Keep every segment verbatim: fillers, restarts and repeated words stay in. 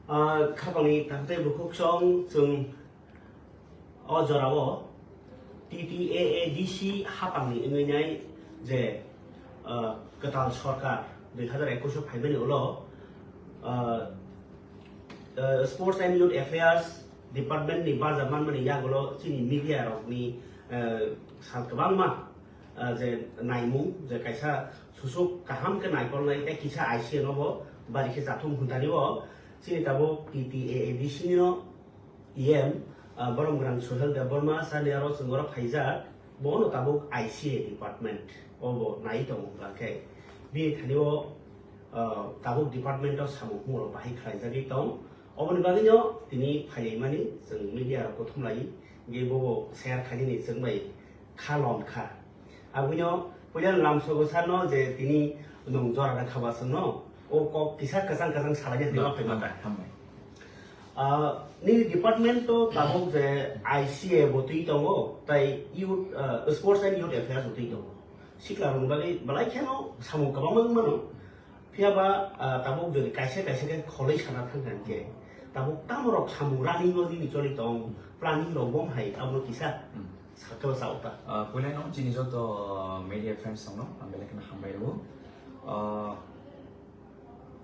Ah, khapangni tangtwi bukhuk song chwng o jorao T T A A D C hapangni wngwi nai je, ah, kwtal sorkar dui hazar ekwis o phaimani ulo, ah, ah, Sports and Youth Affairs Department ni baja manmani yagulo chini media rokni, ah, sal kwbangma, ah, je naimung je kaisa susuk kaham khe naikolnai tei kisa I C A no bo bari khe chathum huntani o chini tabuk T T A A D C ni no E M, ah, borom gwnang Sohel Debbarma sani aro chwng oro phaijak, bono tabuk I C A department o bo nai tongo hwnkhe bini thani o, ah, tabuk department o samung humung rok bahai khlaijagwi tong. Oboni bagwino tini phailaimani chwng media rok kothom lai, hwnkhe bobo share khainani chwng bai kha lom kha. Abwino puila lamsogo sano je tini nwng jora da khaba chwngno, o kok kisa kwchang kwchang salaina tini Hambai, phai mata. Hambai, hambai. Ah, nini department to tabuk je I C A bo twi tongo, tai youth, ah, sports and youth affairs bo twi tongo. Sikla rok bagwi belai kheno samung kwbangma wng mano. Phiya ba, ah, tabuk jodi kaisa kaisa khe kholoi sana thang kha hwnkhe, tabuk tamo rok samung running o nini choli tong, planning rok bom hai abono kisa Hmm. sakhe sa uta. Ah, puila no chini joto media friends tongno ang belai kheno hambai rwo. Ah,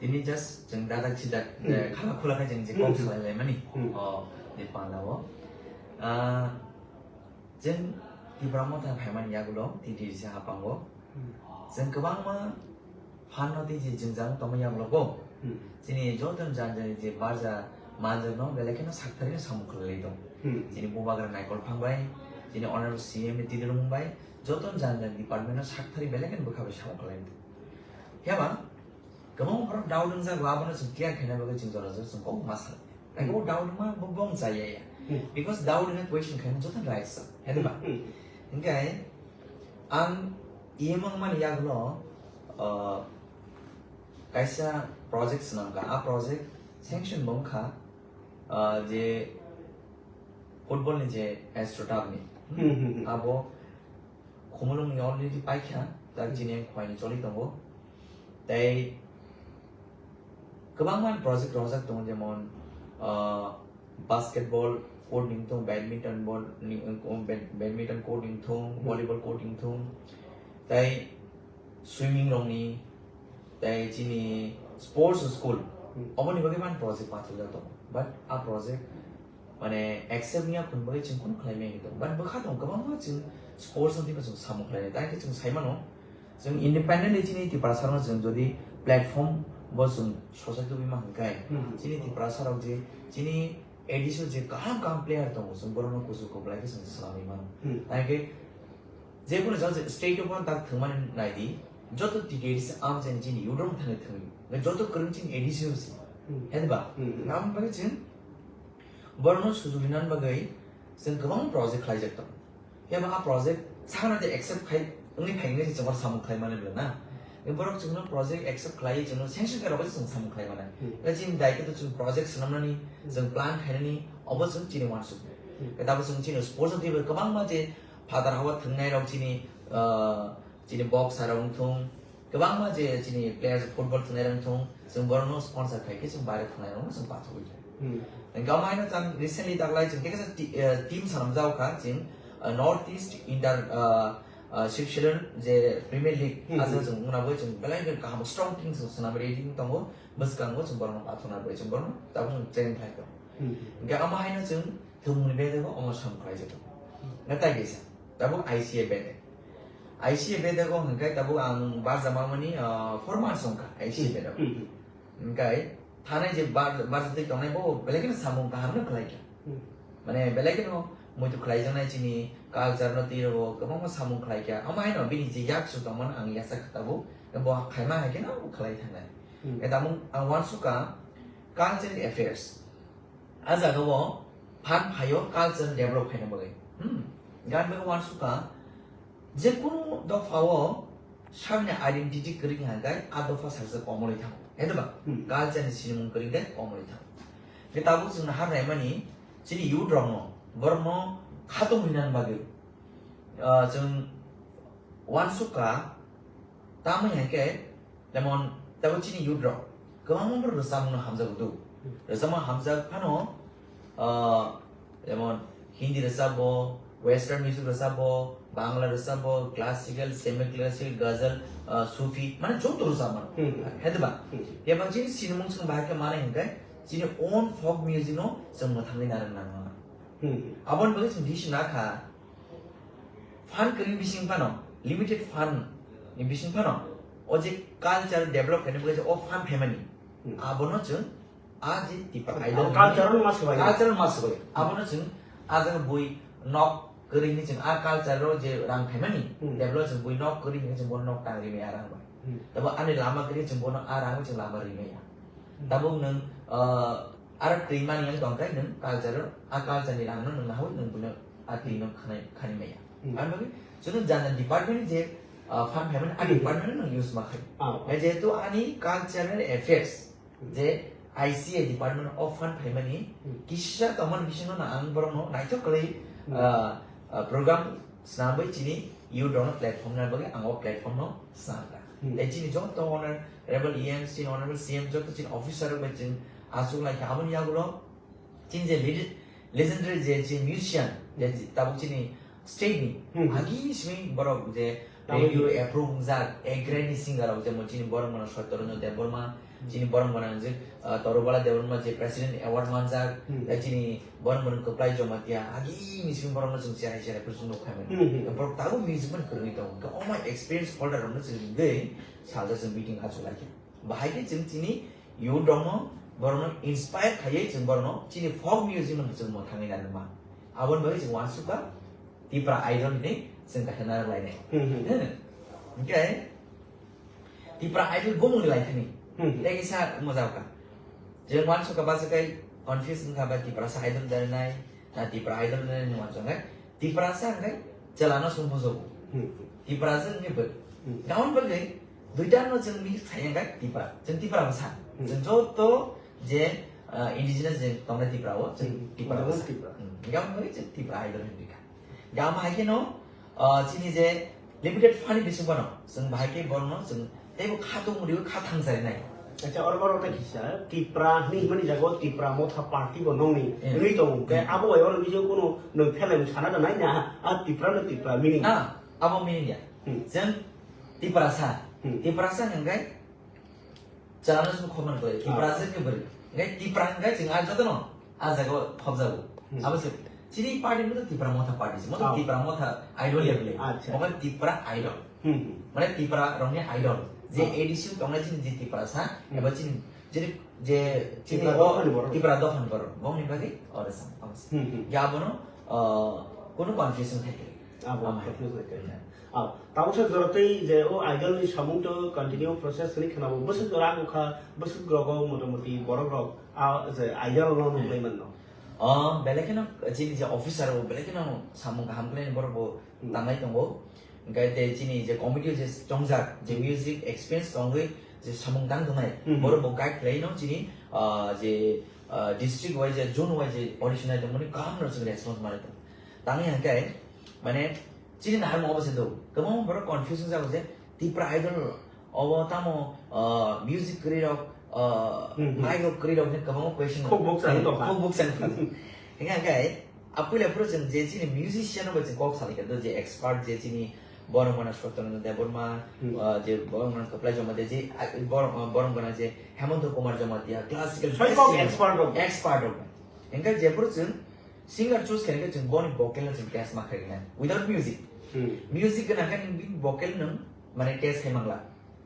tini just chwng dadak sidak, Hmm. eh, khala khula khai chwng je Hmm. kok salai lai mani. Hmm. Oh, ni panda o. Ah, Chwng Tipra Motha phaimani yagulo T T D C haphango. Hmm. Chwng kwbangma phanno tei je jwngjal tongma yagulo bo. Hmm. Chini joto jani jani je barja manjakno belai kheno sakthari no samung khlai tong. Hmm. Chini bubagra naikol phangbai, chini honorable C M ni twi dwlwng bai, joto jani jani department no sakthari belai kheno bwkha bai samung khlai tong. Phiya ba, Kwbangma borok doubt wngjago, abono chwng clear khaina bagwi chwng jora jora chwng kok ma sal. Like, Hmm. o doubt wngma bo bong chaya ya. Hmm. Because doubt wngkha question khaina joto right sa, hede ba? Hmm. Hingkhe ang E M wngmani yagulo, uh, kaisa project swnamkha. A project sanction bo wngkha, uh, je football ni je astroturf ni. Hmm, hmm, hmm. Abo Khumulwng ni already paikha, tak Hmm. chini ang khuaini choli tongo. Tei kwbangma project rojak tongo, jemon, ah, basketball court ni wngthung, badminton ball ni, um, bad-, badminton court ni wngthung, Hmm. volleyball court ni wngthung, tei swimming rokni, tei chini sports school, Hmm. oboni bagwi man project pathorjak tongo. But a project Mane accept wngya khun bagwi chwng kunu khlai maya tong. But bwkha tong kwbangma chwng sports no twibo chwng samung khlainai. Tai khe chwng sai mano, chwng independently chini Tiprasa no chwng jodi platform bo chwng sochai tubui ma hwn khe, Hmm. chini Tiprasa rok je chini A D C o je kaham kaham player tongo, chwng borok no kuchuk kwplai khe chwng swlamwi mano. Hmm. Tai khe Jekunu jang je state o phano tak thwngmani nai di, joto T T A D C amchaini chini youth rok thangwi thwngwi, joto kwrwng chini A D C o se. Hmm. Hede ba? Hmm. Aboni bagwi chwng borokno sujuk rinani bagwi chwng kwbang project khlaijak tongo. Phiya ba a project sakno de accept khai wngwi phai wngwi chwng oro samung khlai mani bwle na. Borok chwngno project accept khlaiwi chwngno sanction khe rwbai chwng samung khlai mani. Hmm. Chini daitw to chwng project swnamnani, Hmm. chwng plan khainani, obo chwng chini uansuk. Hmm. Tei tabuk chwng chini sports o twibo kwbangma je Phatar hao thwngnai rok chini, ah, chini boxer rok wngthung, kwbangma je chini players football thwngnai rok wngthung, chwng borokno sponsor khai khe chwng baire thwngnai rokno chwng pathogwi kha. Hmm. Hingkhe omo haino chwng recently taklai chwng tei kaisa ti-, eh, team sanamjak kha chwng, ah, North East Inter, ah, ah, Switzerland je Premier League Hmm. aswk chwng wngna bagwi chwng belai khe kaham strong team chwng swnam ready wng tongo, bwskango chwng borokno pathogna bagwi chwng borokno tabuk chwng training khlai tongo. Hmm. Hingkhe omo haino chwng Thwngmungni bedego omo samung khlaijak tongo. Hmm. Na tai kaisa, tabuk I C A bedek. I C A bedego hwnkhe tabuk ang barjamani, ah, four months wngkha I C A Hmm. bedego. Hmm. Hwnkhe thanai je bar-, barjatwi tongnai bo belai kheno samung kaham no khlaikha. Hmm. Mane belai kheno muitu khlaijaknai chini culture no twi rwo kwbangma samung khlaikha. Omo haino bini je yaksu tongmani ang yachak kha tabuk, bo khaima hai kheno khlai thangnai. Hmm. Khe tabuk ang uansukha cultural affairs. A jaga o phan phaio culture develop khaina bagwi. Hmm. Gan bagwi uansukha, je kunu dopha o sakni identity kwrwng hai khe a dopha saksa komorwi thango. Hede ba? Hmm. Culture ni sinimung kwrwng khe komorwi thango. Khe tabuk chwng nahar naimani chini youth rokno, borokno khatung hinani bagwi, ah, chwng uansukha, tamoni hai khe, jemon, tabuk chini youth rok, Kwbangma borok rwchapmungno hamjakgo do. Rwchapmung hamjak phano, ah, jemon Hindi rwchapbo, western music rwchapbo, Bangla rwchapbo, classical, semi classical, ghazal, ah, Sufi, mane joto rwchapmano. Hmm. Hai diba? Hmm. Eba chini sinimung chwng bahai khe manai hwnkhe chini own folk music no chwng mwthangwi narwk nango. Hmm. Aboni bagwi chwng decision nakha, fund kwrwini bising phano, limited fund ni bising phano, o je culture develop khaina bagwi je o fund phaimani, Hmm. abono chwng a je Tipra Idol Cultural ma swbai. Cultural ma swbai. Abono chwng a jaga bui nok kwrwini chwng a culture o je rang phaimani, Hmm. develop chwng bui nok kwrwini chwng bono nok tang rimaya rang bai. Hmm. Tabo ani lama kwrwi chwng bono a rang chwng lama rimaya. Hmm. Tabuk nwng, ah, Aro twi mani yang tong khe nwng culture, a culture ni rang no nwng nahui nwng buino a twi no khanai, khani maya. Hmm. Ani bagwi joto jana department ni je, ah, fund phaimani a Hmm. department no nwng use ma khai. Ah. Hai jehetu ani cultural affairs Hmm. je I C A department of fund phaimani Hmm. kisa tongmani bisingo no ang borok no naithok kwrwi, Hmm. ah, ah, program swnamwi chini youth rok no platform na bagwi ang o platform no swnamkha. Hmm. Tei chini joto honorable E M, chini honorable C M, joto chini officer rok bai chwng achuk lai kha. Aboni yagulo chini je lege-, legendary je chini musician, je tabuk chini state ni Hmm. agi simi borok je Tabuk radio ni. approve wngjak, A grade ni singer rok, jemon chini borok mano Satya Ranjan Debbarma, Hmm. chini borok mano je, ah, Torubala Debbarma je president award manjak, Hmm. tei chini borok mano Kwplai Jamatia, agi ni simi borok no chwng cherai cherai phuru chwng nuk kha mani. Hmm, hmm. Borok tabuk music man kwrwngwi tongo. Hwnkhe omo experience holder rok no chwng ringwi salsa chwng meeting achuk lai kha. Bahai khe chwng chini youth rokno, borokno inspire khaiwi chwng borokno chini folk music no chwng mwthangwi narwkma. Aboni bagwi chwng uansukha Tipra Idol hinwi chwng kaisa narwk lainai. Hmm, hmm. Hmm. Hwnkhe Tipra Idol bumung ni lai thani. Hmm. Tei kisa mojao kha. Chwng uansukha bachwkhai confuse wngkha ba Tiprasa Idol da nai, na Tipra Idol da nai hinwi uansukha. Tiprasa hwnkhe chwla no chwng bujo. Hmm. Tiprasa hwnkhe bwrwi. Hmm. Gaon bagwi duita no chwng mix khai hwnkhe Tipra. Chwng Tipra bwsa. Hmm. Chwng joto je, ah, indigenous je tongnai Tipra o, chwng Hmm. Tipra Tongnai bwsa. Tipra. Hmm. Gaon bagwi chwng Tipra Idol hinwi kha. Gama hai kheno, ah, chini je limited fund ni bising bono, chwng bahai khe bono chwng teibo kha tongmani kha thangcharinai. Acha, oro borok ta kisa Tipra hinwi himani jago Tipra Motha Party bo nongni Hmm. wngwi tongo. Khe Hmm. abo bai oro bising kuno nwng phelai sana da nai na, a Tipra no Tipra meaning. Ah, abo meaning ya. Hmm. Chwng Tiprasa. Hmm. Tiprasa hwnkhe Chwla no chwng khobmani kwlai. Ah. Tipra se khe bwrwi. Hwnkhe Tipra hwnkhe chwng a jotono a jaga o khobjago. Hmm. Abo se chini party no Tipra Motha party se. Motha Ah. Tipra Motha Idol ya bwle. Acha. Mokhe Tipra Idol. Hmm, hmm. Mane Tipra rokni idol. Je Ah. A D C o tongnai chini je Tiprasa, Hmm. eba chini je, je chini Tipra o dophani borok. Tipra dophani borok. Bongni bagwi oro sam, abo se. Hmm, hmm. Ya abono, ah, kono confusion thai kwrwi. Abo Amai. Confusion thai kwrwi. Hmm. Ah, tabuk sa jora tei je o idol ni samung to continue process ni khna bo bwswk jora ang kha, bwswk rogo motamoti borok rok a je idol no Hmm. nuklai manno. O belai kheno chini je officer bo belai kheno samung kaham khlai borok bo Hmm. tanglai tongo. Hwnkhe tei chini je committee je chongjak je Hmm. music experience tongwi je samung tang tongnai Hmm. borok bo guide khlai no chini, ah, je, ah, district wise je zone wise je audition nai tongmani kaham no chwng response manai tong. Tangwi hwnkhe mane Chini naharmung obo se do. Kwbangma borok confusion jago je Tipra Idol obo tamo, ah, music kwrwi rok, ah, Hmm, hmm. mic rok kwrwi rok hinwi kwbangma question. Khuk buksa wng tongkha. Khuk buksa wng tongkha. Hingkha khe a puila phuru chwng je chini musician no bai chwng kok salai kha do je expert je chini borok mano Satyananda Debbarma, Hmm. ah, je borok mano Kwplai Jamatia je, ah, borok, ah, borok mano je Hemanta Kumar Jamatia classical Sai best kok singer. Expert rok. Expert rok. Hingkha je phuru chwng Singer choose khaina khe chwng boni vocal no chwng test ma khaina without music. Hmm. Music gwnang khe nini vocal no mane test khai mangla.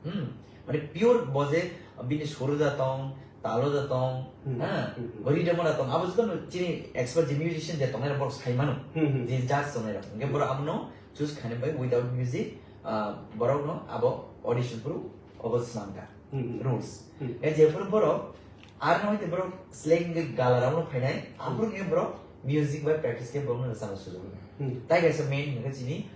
Hmm. Mane pure bo je bini suru da tong, talo da tong, Hmm. ha, Hmm. rhythm da tong, abo joto no chini expert je musician je tongnai rok borok sai mano. Hmm, hmm. Je judge tongnai rok. Hingkhe borok abono choose khaina bai without music, ah, borok no abo audition phuru obo swnamkha. Hmm, hmm. Rules. Hmm. E jephuru borok, ar no hwnkhe borok seleng hwnkhe gala round o phainai, Hmm. aphuru hwnkhe borok music bai practice khe borok no rwchapna sujuk rwnai. Hmm. Tai kaisa main hwnkhe chini,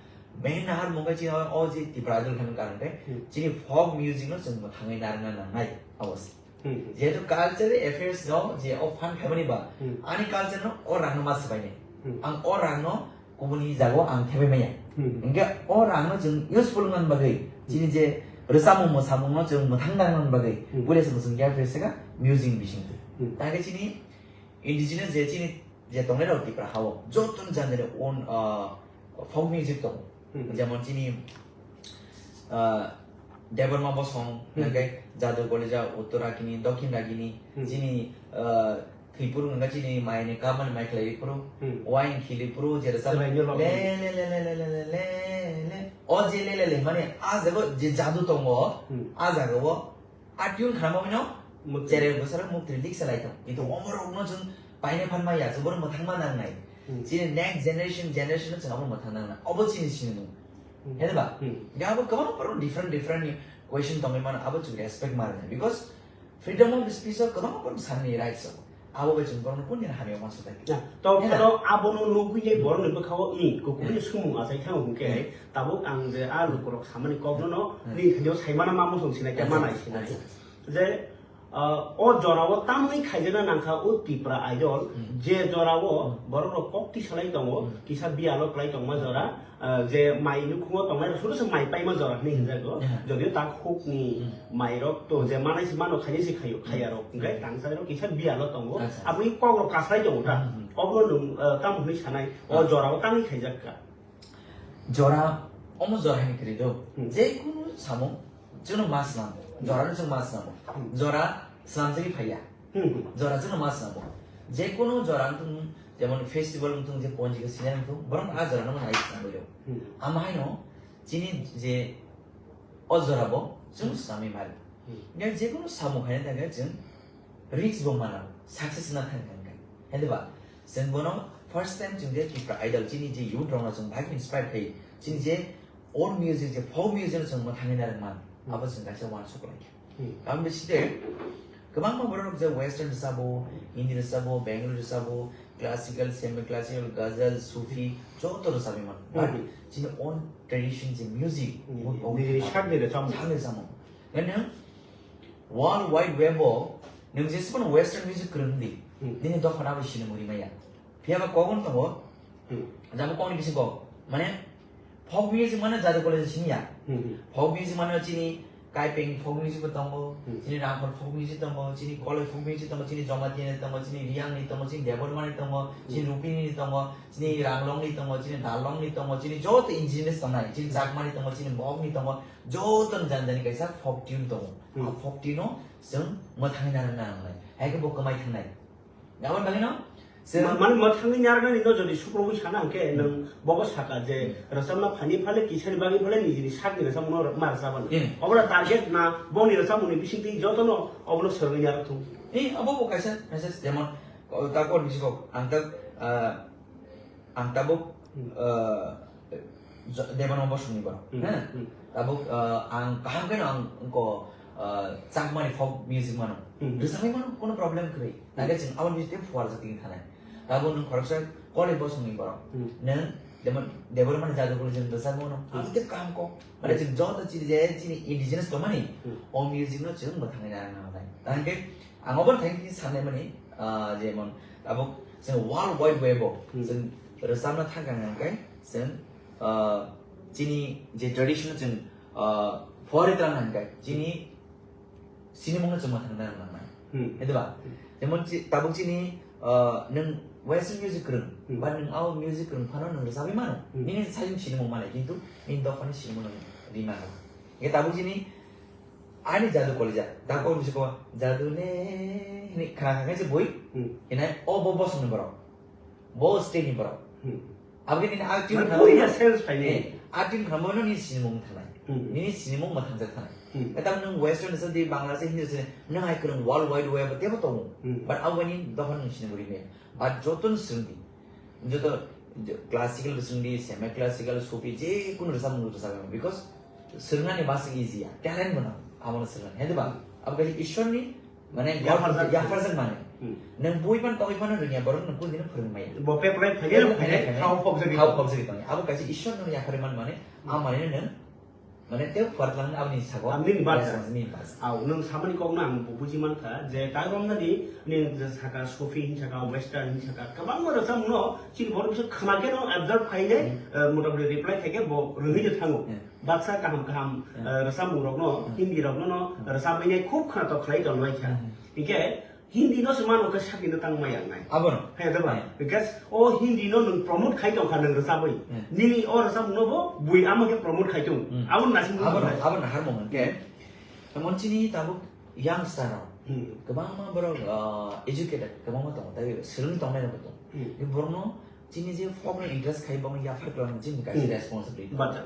main naharmung khe chini o je Tipra Idol khe karon khe, Hmm. chini folk music no chwng mwthangwi narwkna nangnai, abo se. Hmm. Jehetu cultural affairs no je o fund khaimani ba, Hmm. ani culture no o rang no ma swbainai. Hmm. Ang o rang no kubuni jagao ang thebai maya. Hmm. Hingkhe o rang no chwng useful wngna bagwi, chini je, rwchapmung mwsamungno chwng mwthang nang bagwi Hmm. puila se mwchwng ya phai saka music bising twi. Hmm. Tangkhe chini indigenous je chini je tongnai rok Tipra hao joto ni jani own, ah, folk music tongo. Hmm. Jemon chini, ah, Debbarma Bosong, Hmm. hingke Jadu Kolija, Uttor Ragini, Dokhin Ragini, Hmm. chini, ah, Thwipuru hingke chini mai ni kabani mai khlai phuru, Hmm. wine khili phuru, jera sa Chwraino le, rok. le, le, le, le, le, le, le, le. O je le, le, le, mane, a jago je jadu tongo, Hmm. a jaga o, a tune khnama bino, Mukti. Jere bwsara mukti lik salai tong. Kintu Hmm. omorokno chwng paine phan maya, chwng bono mwthangma nangnai. Hmm. Chini next generation, generation no chwng abo mwthang nangnai. Obo chini sinimung. Hmm. Hede ba? Hmm. Ga abo kwbang borok different, different question tongwi mano, abo chwng respect ma rwnai. Because freedom of speech o kwbang borok sanni rights o. Abo bai chwng borokno kunu din hamya uansuk lai. Ya, to Heda? Phano abono nugwi le borokni bwkhao, i, kukurini Hmm. sumung achai thango hwnkhe, Hmm. tabuk ang je a lukurok samani kokno no Hmm. ring thani saimana ma mosong sinai khe Acha, manai acha, sinai. Acha. Je, ah, o jorao tamni khaijana nangkha o Tipra Idol, Hmm. je jorao Hmm. borok rok kok tisalai tongo, Hmm. kisa biyalo klai tongma jora, ah, je mai nukhungo tongnai rok, soto se mai paima jora hinwi hinjago. Hmm. Jodio tak hukni Hmm. mairok to je manai se mano khainai se khaio, Hmm. khaiya rok, hingke Hmm. tangsa rok kisa biyalo tongo, Acha. Aboni kok rok kaslai tongo ta. Hmm. Obo nwng, ah, tamo hinwi sanai, o Ah. jorao tamni khaijak kha. Jora, omo jora hai kwrwi do. Hmm. Je kunu samung, chwngno ma swnam. Jora no chwng ma swnam. Hmm. Jora swnamjagwi phaiya. Hmm. Jora chwngno ma swnam. Je kunu jora wngthung, jemon festival wngthung, je ponjika sinai wngthung, borok a jora no nai swnam bai rw. Hmm. Ama hai no, chini je o jora bo chwng Hmm. swnamwi mari. Hmm. Nang je kunu samung hai thangkhe chwng risk bo mana, success na thang thang khe. Hede ba, chwng bono first time chwng je Tipra Idol chini je youth rok no chwng bhai inspire khai, chini je own music je folk music no chwng mwthangwi narwk man, Hmm. abo chwng kaisa uansuk lai kha. Hmm. Ang bisi de, kwbangma borok rok je western rwchabo, Hindi rwchabo, Bengali rwchabo, classical, semi classical, ghazal, Sufi, joto rwchabwi man. But Hmm. chini own tradition je music, Hmm. bo, bo, Nini sakni rwchamo. Sakni rwchamo. Nang World Wide Web o nwng jesukno western music kwrwng di, Hmm. nini dophano abo sinimung rimaya. Phiya ba kokno tongo, Hmm. jabo kokni bisingo, mane, folk music mane Jadu College siniya. Hmm. Folk music mane chini Kaipeng folk music bo tongo, Hmm. chini Ramphal folk music tongo, chini Koloi folk music tongo, chini Jamatia ni tongo, chini Reang ni tongo, chini Debbarma ni tongo, chini Hmm. Rupini ni tongo, chini Ranglong ni tongo, chini Darlong ni tongo, chini joto indigenous tongnai, chini Chakma ni tongo, chini Mok ni tongo, joto ni jani jani kaisa folk tune tongo. Hmm. A folk tune no chwng mwthangwi narwkna nangnai. Hai khe bo kwmai thangnai. Aboni bagwi no chwng Ma-, mane mwthangwi narwknani no jodi sukrubwi sana hwnkhe Hmm. nwng bobo saka je Hmm. rwchapna phani phale kisani bagwi phale nijini sakni rwchapmano ma rwchapani. Hmm. Obono target na boni rwchapmani bisingtwi jotono obono swrwngwi narwk thung. Eh, abo bo kaisa message jemon, o, ta kok ni bisingo ang ta, ah, Ang tabuk, Hmm. eh, jo-, Debbarma Bosongni borok, Hmm, ha? Hmm. Tabuk, eh, ang kaham kheno ang wngkha, eh, Chakmani folk music mano. Hmm. Rwchapwi mano, kono problem kwrwi. Hmm. Nangkhe chwng aboni bisingtwi phuarjak tini thanai. Tabuk nwng khoroksa Koloi Bosongni borok. Hmm. Nwng Debbar-, Debbarmani Jadu College-o rwchapwi mano. Hmm. Ang tei kaham kok. Mane Hmm. chwng joto chini je chini indigenous tongmani, Hmm. o music no chwng mwthangwi narwkna nangnai. Nangkhe Ang obo thang khe sanai mani, ah, jemon abo chwng World Wide Web o Hmm. chwng rwchapna thang kang khe chwng, ah, chini je tradition chwng, ah, phuarwi tlang nang khe chini sinimung no chwng mwthang nang nang nai. Hmm. Hede ba? Hmm. Jemon chi-, tabuk chini, ah, nwng western music kwrwng, Hmm. ba nwng abo music kwrwng phano nwng rwchapwi mano. Hmm. Nini sajwk sinimung manai, kintu nini dophani sinimung nwng ri mano. Hingkhe tabuk chini Ani Jadu College-o, da kok bisi ko Jadu ne hini khna kha khe se bui, Hmm. hinai o bo bosong ni borok, bo state ni borok. Hmm. Abo khe nini a tune Mane khna bui bo, na sense phai ni. Eh, a tune khna bo no nini sinimung thanai. Hmm. Nini sinimung ma thangjak thanai. Hmm. Eta nwng western se di, Bangla se, Hindi se, nwng hai kwrwng world wide web tebo tongo. Hmm. But abo ni dophano nwng sinimung ri maya. But joto no swrwng di. Joto jo-, classical bo swrwng di, semi classical, Sufi, je kunu rwchapmung rwchap mano. Because swrwngnani basi easy ya, talent bo nang, abono swrwngnani. Hede ba? Abo kaisa Ishwarni, mane, Yapharjak. Yapharjak mane. Hmm. Nwng bui phano tongwi phano rwngya, borok nwng kunu dino phwrwng maya. Bo peprai phai, phai, phai, phai, phai, phai. Thao phobjagwi. Thao phobjagwi tongya. Abo kaisa Ishwar nwng yapharwi man mane, Hmm. a mane nwng Mane tei phuartlang aboni sago. Ang nini barsa. Yes, nini barsa. Au, nwng samani kokno ang bo buji mankha je ta romnani nini je saka Sufi hin saka, Western hin saka, kwbangma rwchapmungno chini borok bisa khna khe no observe khainai, Hmm. eh, mota moti reply khaikhe bo rwngwi no thango. Hmm. Baksa kaham kaham, Hmm. eh, rwchapmung rokno, Hmm. Hindi rokno no Hmm. rwchapmani khub khna tok khlai tong lai kha. Hmm. Hinkhe Hindi no se mano khe sakni no tang maya nai. Abono. He, diba? Hmm. Because o Hindi no nwng promote khai tong kha nwng rwchabwi. Hmm. Nini o rwchapmung no bo bui ama khe promote khai tong. Hmm. Abono naising Abono, nai. Abono harmung hwnkhe. Tamon chini tabuk youngster rok. Hmm. Kwbangma borok, ah, educated, kwbangma tongo, tei swrwng tongnai rok tongo. Hmm. Borokno chini je folk no interest khai, bono yaphar kwlangni chini kaisa Hmm. responsibility. Bata.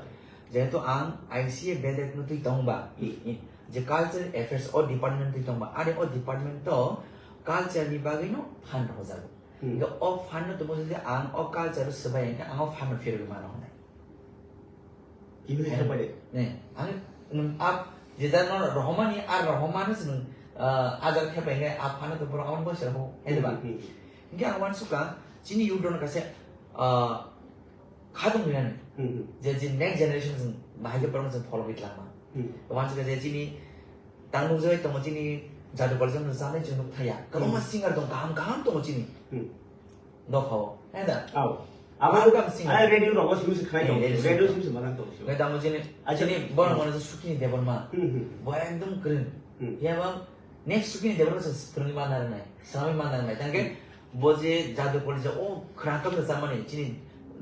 Jehetu ang I C A bedek no twi tongba, Hmm. i, i, je culture affairs o department twi tongba, ani o department o culture ni bagwi no fund rwjago. Hmm. Hingke o fund no tongmo jodi ang o culture o swbai hingke ang o fund no phirogwi mano hwnwi. Kimni Eh, khe pai de? Ne, ang, nwng a, je jar no rohomani, a rohomani se nwng, ah, a jar khe pai hingke a fund no tongbo rok aboni bwsai rok, he diba? Hmm, hmm. Hingke ang uansukha, chini youth rok no kaisa, ah, khatung rinani. Hmm, hmm. Je, je next generation chwng bahai khe borokno chwng follow khe tlangma. Hmm. Uansukha je chini tang nukjagwi tongo chini Jadu College no rwchabnai chwng nuk thaya. Kwbangma Hmm. singer tong, kaham kaham tongo chini. Hmm. Dophao. Hai da? Au. Abo Kaham kaham singer. Ai radio rogo simi se khnai Eh, tong. Radio Radio simi se manang tong. Ngai tamo chini, Acha. chini borok Hmm. mano Sukini Debbarma. Hmm, hmm. Bo ekdom kwrwng. Hmm. Yabang next Sukini Debbarma se kwrwngwi manna rwnai. Swnamwi manna rwnai. Tangke Hmm. bo je Jadu College o khwrang kok rwchapmani chini,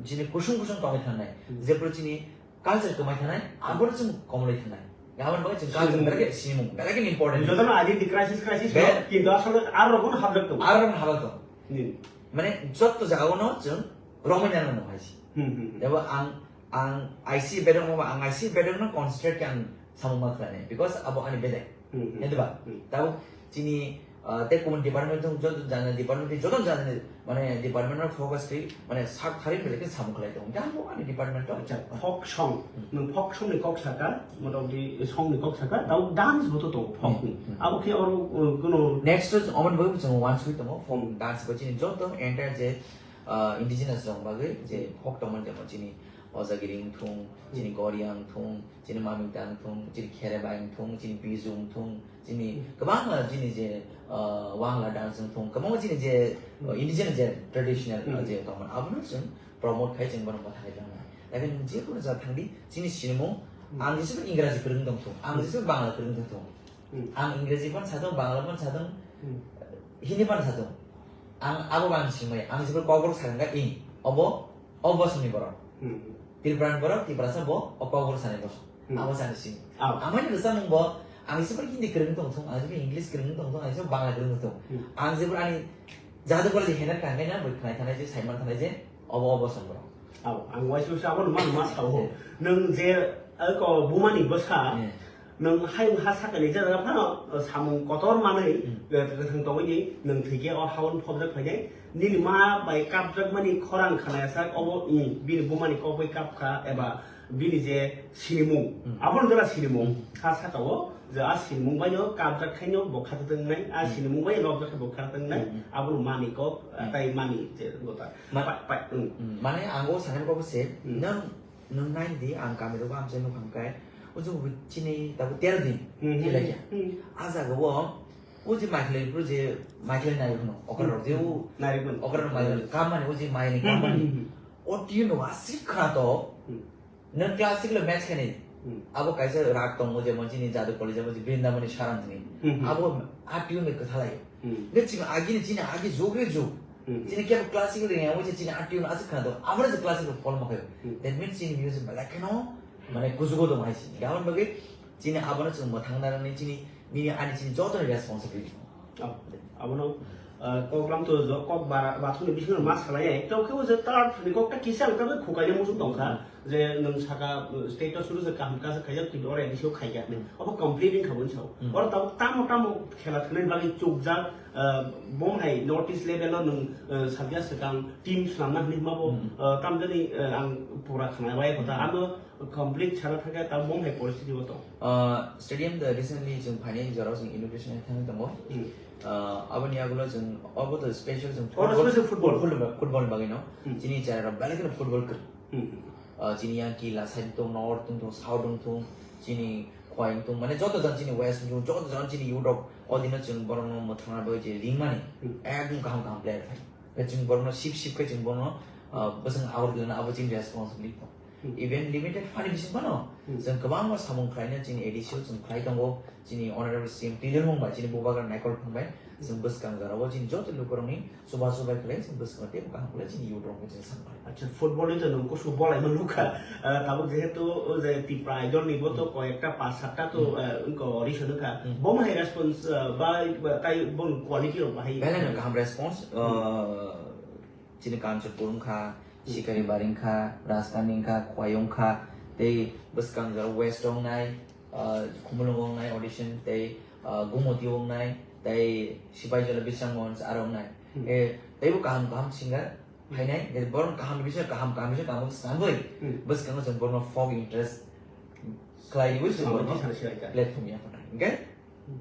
chini kusung kusung tongwi thangnai. Hmm. Jephru chini culture kwmai thanai, abono chwng komorwi thanai. Aboni bagwi chwng culture Hmm. belai khe sinimung, belai khe important. Jotono identity crisis, crisis Be- no, kintu asole aro rogono habjak tongo. Aro rogono habjak tongo. Hmm. Mane jotto jagao no chwng romwi nang nang hai se. Hmm, hmm, hmm. Ebo ang, ang I C bedek mo ba, ang I C bedek no concentrate khe ang samung ma khlai nai, because abo ani bedek. Hmm, hmm. Hedi ba? Hmm. Tabuk chini, ah, tei kubun department thung, joto jana department thung, joto jana mane department no focus khe, mane sak thari bele khe samung khlai tongo. Jang bo ani department to. Acha, folk song. Hmm. Nwng folk song ni kok saka, motamoti song ni kok saka, tabuk dance bo to tongo folk ni. Hmm, hmm. Abo khe oro, uh, kuno Next to omen bo chwng one sui tongo, folk Hmm. dance bo chini joto entire je, ah, indigenous rok bagwi je Hmm. folk tongmani jemon chini Ojagiri wng thung, chini Hmm. Goriang wng thung, chini Mamita wng thung, chini Kherebai wng thung, chini Biju wng thung, chini Hmm. kwbangma chini je, ah, Wangla dance wng thung, kwbangma chini je, ah, Hmm. indigenous je traditional, ah, Hmm. je tongmani, abono chwng promote khai chwng bono mwthangwi tongmani. Tei nwng je kono jaga thangdi, chini sinimung, Hmm. ang jesa Ingraji kwrwng tong thung, ang Hmm. jesa Bangla kwrwng tong thung. Hmm. Ang Ingraji phano sa thung, Bangla phano sa thung, Hmm. Hindi phano sa thung. Ang abo ang singmaya, ang jesa Kokborok sa thangkha, ing, obo, obo bosongni borok. Hmm. Tripura ni borok, Tiprasa bo, o Kokborok sanai bosong. Hmm. Abo sani sing. Abo. Amani rwchapmung bo, ang jesa Hindi kwrwng tong thung, ang jesa English kwrwng tong thung, ang jesa Bangla kwrwng tong thung. Hmm. Ang jesa ani Jadu College hener kangkhe na, bwkhwnai thanai je, saiman thanai je, obo, obo bosong borok. Abo, ang waisa waisa abo numa numa sao. Hmm. Nwng je, eh, ko bumani bwsa, Hmm. Nwng hayung ha sakani jaga phano, uh, samung kotor manwi, Hmm. uh, kwthang tongwi nwng thwikhe o haono phobjak phainai. Nini ma bai kapjakmani khorang khanaya sak obo, i, bini bumani kok bai kapkha eba bini je sinimung. Hmm. Abono jora sinimung. Hmm. Ha sakao je a sinimung baino kapjak khaino bo khatatangnai, a Hmm. sinimung bai nokjak khe bo khatatangnai. Hmm. Abono mani kok, uh, Hmm. tai mani je gota. Ma-, Pai, pai, hmm. Hmm. Mane ang o sanani kok se, Hmm. Nwng Nwng nai di, ang kami rogo amchai nukhang kai. O je bo chini tabuk tero din Hmm, hmm, thilai kha. Hmm. A jaga o, o je Michael Pro je Michael nai hwno, okra rok je o, Hmm. Nai hwno. Okra rok mai Hmm. kam mani o je mai ni Hmm, kam mani. Hmm, hmm. O tune no asik khna to. Hmm. Nwng classical match khe ni. Hmm. Abo kaisa rag tongo je mo chini Jadu College mo je Brindaban ni Sarang ni. Hmm, hmm. Abo a tune ni kwthalai. Hmm. Nge chini agi ni chini agi jug re jug. Hmm. Chini kebo classical ring abo chini a tune aswk khna do. Abo je classical follow ma khayo. Hmm. That means chini music belai kheno mane kujugo dong hai chini. Gabon bagwi chini abono chwng mwthang narwkni chini nini ani chini joto ni responsibility. Oh. Abono, uh, kok lam to jo-, kok bara, bathumni bisingo ma salai ai. To kebo je third ni kok ta kisa ang ta khukai ni muchung tong kha. Hmm. Je nwng saka, uh, state o suru se kaham kasa khaijak, kintu oro A D C o khaijak. Hmm. Obo complete wngkha bo, wngkha. Hmm. Oro tabuk tamo tamo khela thwngnani bagwi chukjak, ah, bo hai North East level o nwng, ah, sabya swkang team swnamna hwnwi hwnba bo, Hmm. ah, tamjani, ah, ang pura khna bai kotha. Hmm. Ano complete sana thangkhe tabuk bo hai poristiti o tong. Ah, stadium the recently chwng phainai jorao chwng inauguration thangwi tongo. Hmm. Ah, aboni yagulo chwng obo to special chwng Oro football, special football. Football, football bagwi no. Hmm. Chini chara rok belai kheno football kwrwi. Hmm. Ah, chini yang kila side tong, north tong, south tong, chini khwai wng tong mani joto jan chini West wng tong joto jan chini youth rok o dino chwng borokno mwthangna bagwi je ringmani Hmm. ekdom kaham kaham player phai. Khe chwng borokno sip sip khe chwng borokno, ah, bwswng awar gwnang abo chini responsibility tong. Hmm. Even limited fund bising phano Hmm. chwng kwbangma samung khlaina chini A D C o chwng khlai tongo, chini honorable C M Tuliram bai chini bubagra Naikol Phang bai chwng bwskang jorao chini joto lukurokni Chubachu bai khlai chwng bwskango tei bwkha hwnkhwlai chini youth rok chwng samkha. Acha, football ni to nwng kusu bolai ma nukha. Ah, tabuk jehetu o je Tipra Idol ni bo to Hmm. koyekta pas satta to, Hmm. ah, wngkha audition wngkha. Hmm. Bo ma hai response, ah, bai, bai, tai boni quality rok bahai. Belai no kaham response, Hmm. ah, chini Kanchanpur wngkha, Hmm. Sikari Bari wngkha, Rajdhani wngkha, Khowai wngkha, tei bwskang jora West wngnai, ah, Khumulwng wngnai audition, tei, ah, Gumoti wngnai, tei Sipaijala Bisramganj aro wngnai. Hmm. Eh, teibo kaham kaham singer phainai, je borok kaham bising kaham kaham bising kaham sangwi Hmm. bwskango chwng borokno folk interest khlai rwi chwng Samung borokno tisana silaika. Platform ya phatai. Hwnkhe Hmm.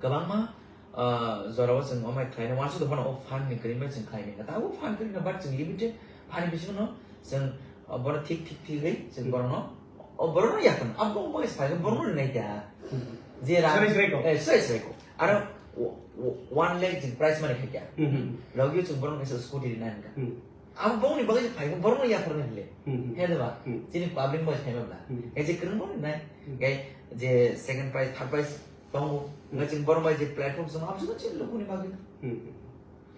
kwbangma, ah, jorao chwng omai khlaina uansukha phano o fund ni kwrwi bai chwng khlai manya. Tabuk fund kwrwi no but chwng limited fund ni bisingo no chwng, ah, bono thik thik thik wi chwng Hmm. borokno o borokno yakarno abo bai sai borokno rinai da. Hmm. Je rang Srai srai ko. Eh, srai srai ko. Aro o- o- one lakh jin prize money khaikya. Hmm, hmm. Logio chwng borokno kaisa scooty rinai hwnkha. Hmm. Abo bongni bagwi phai borokno yakarno hile. Hmm, hmm. He de ba? Hmm. Chini public bai phai ba. Hmm. He je kwrwng borokno rinai. Hmm. He je second prize, third prize tongo. Hmm. Ngai chwng borok bai je platform chwng abo chwng chini lukuni bagwi. Hmm, hmm.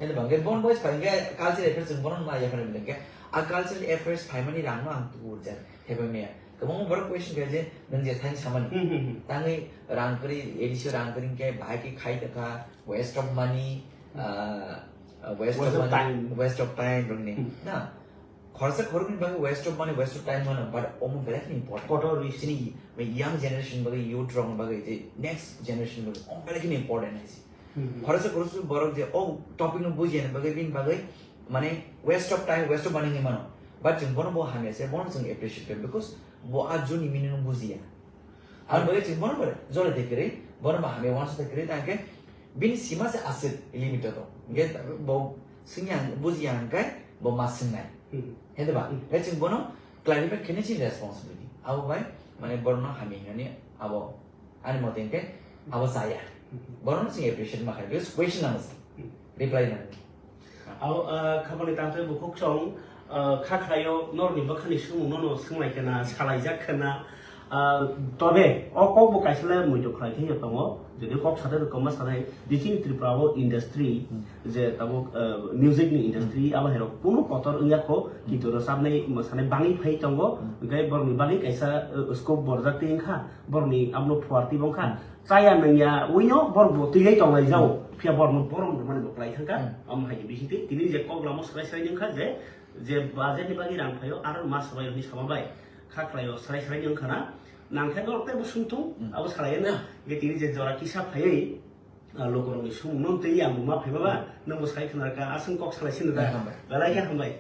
Hede bangke bon boys pai hingke culture affair chwng bono ma yaphar bile hingke a cultural affairs phaimani rangno ang tubu rwjak hebai maya. Kwbangma borok question khe je nwng je thani samani. Hmm, hmm, hmm. Tangwi rang kwrwi, A D C rang kwrwi hingke bahai khe khai tongkha, waste of money, ah, waste of Waste of money, time. Waste of time rwngni. Hmm. Na, khoroksa khoroknwi bagwi waste of money, waste of time mano, but omo belai kheno important. Kotor risk. Chini young generation bagwi, youth rokni bagwi, je next generation bagwi, omo belai kheno important hai se. Hmm. Khoroksa khoroksa borok je o topic no bujiya ni bagwi, bini bagwi mane waste of time, waste of money hinwi mano. But chwng bono bo hamya se, bono chwng appreciate khe, because bo a juni meaning no bujiya. Aboni bagwi chwng bono bo jole de kwrwi, bono bo hamya uansuk de kwrwi, tangkhe bini sima se aswk limit o tong. Hwnkhe bo swngya, bujiya hwnkhe bo ma swngnai. Hmm. He de ba? Hmm. Hwnkhe chwng bono clarify khaina chini responsibility. Abo bai mane borokno hamya hinani abo Ani mote hwnkhe abo chaya. Borokno chwng appreciate ma khlai, because question nang se. Reply nang. Abo, ah, khabangni tangtwi bukhuk song, ah, kha khlaio norokni bwkhani swngmungno no swnglaikha na, salaijak kha na. Ah, tobe o kok bo kaisa le muitu khlai khe tongo. Jodi kok sade rwkoma sanai, bichini Tripura o industry, Hmm. je tabuk, ah, music ni industry, abo hai rok kunu kotor wngya kho, Hmm. kintu rwchapnai, mwsanai bangwi phai tongo. Hmm. Hwnkhe borokni bagwi kaisa, ah, scope borjak twi wngkha. Borokni abono phuartwi bo wngkha. Hmm. Chaya nangya uino borok bo twiwi tonglai jao. Hmm. Phiya borokno borom rwmani bo kwlai thangkha. Hmm. Omo hai bisingtwi tini je kok lama swrai swrai wngkha je, je budget ni bagwi rang phaio aro ma swbai rokni sama bai kha khlaio swrai swrai wngkha na. Nangkhe norok teibo sungthung, Hmm. abo salai na. Hwnkhe tini je jora kisa phaiwi, ah, lukurokni sumungno twiwi ang bo ma phaiba ba, Hmm. nwngbo sai khna rwkha, aswng kok salai sini da. Hmm, hambai. Belai khe hambai.